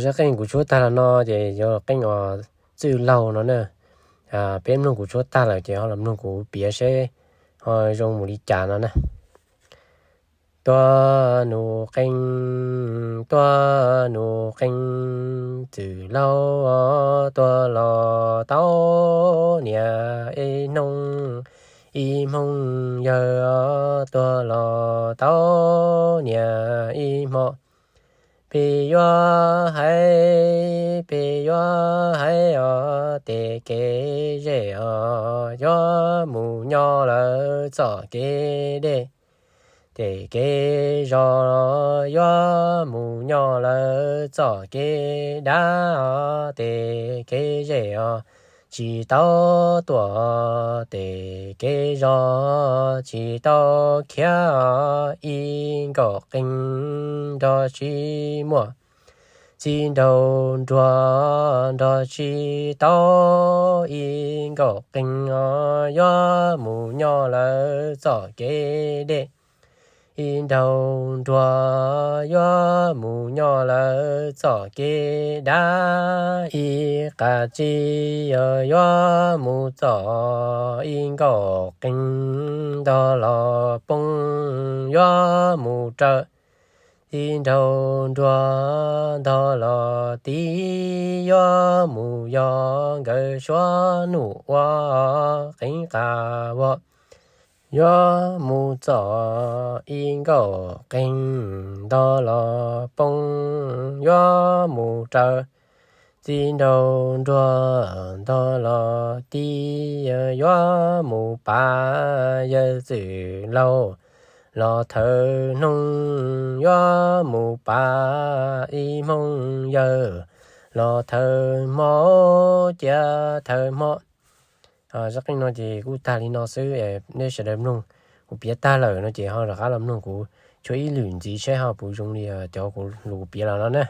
Zaj qeej kuv tshuab tag los no ces yog qeej uas Txwj Laug no na. Peb mloog kuv tshuab tag lawm ces ho los mloog kuv piav seb ho zoo mus li cas no na. Tuag nus qeej, tuag nus qeej, Txwj Laug tuag los tau niam ib hnub, ib hmoov yawg tuag los tau niam ib hmo. Peb yuav hais, peb yuav hais os, tes kev zej os yuav mus nyob lawm txoj kev deb. Tes kev zos yuav mus nyob lawm txoj kev dav os, tes kev zej os tsis tau tuaj, tes kev zos tsis tau khiav os, ib nkauj qeej nrog tsis muaj txiv nraug nruas nrog tsis tau, ib nkauj qeej os yuav mus nyob lawm txoj kev deb. Ib nraug nruas yuav mus nyob lawm txoj kev dav, ib qab tsi yuav mus txog, ib nkauj qeej ntog los poob yuav mus raws. Txiv nraug nruas ntog los tiv yuav mus yos, nkawd suav num ua qeej qab vos yuav mus txog, ib nkauj qeej ntog los poob yuav mus raws. Txiv nraug nruas ntog los tiv yuav mus pav, yawg Txwj Laug los thawm hnub yuav mus pav, ib hmoov yawg los thawm hmo, cia thawm hmo. Zaj qeej no ces kuj tag li no xwb, nej sawv daws mloog kuv piav tag lawm no ces ho rov qab los mloog kuv tshuab ib lwm ntxiv seb ho puas zoo li cov kuv lus piav los no na.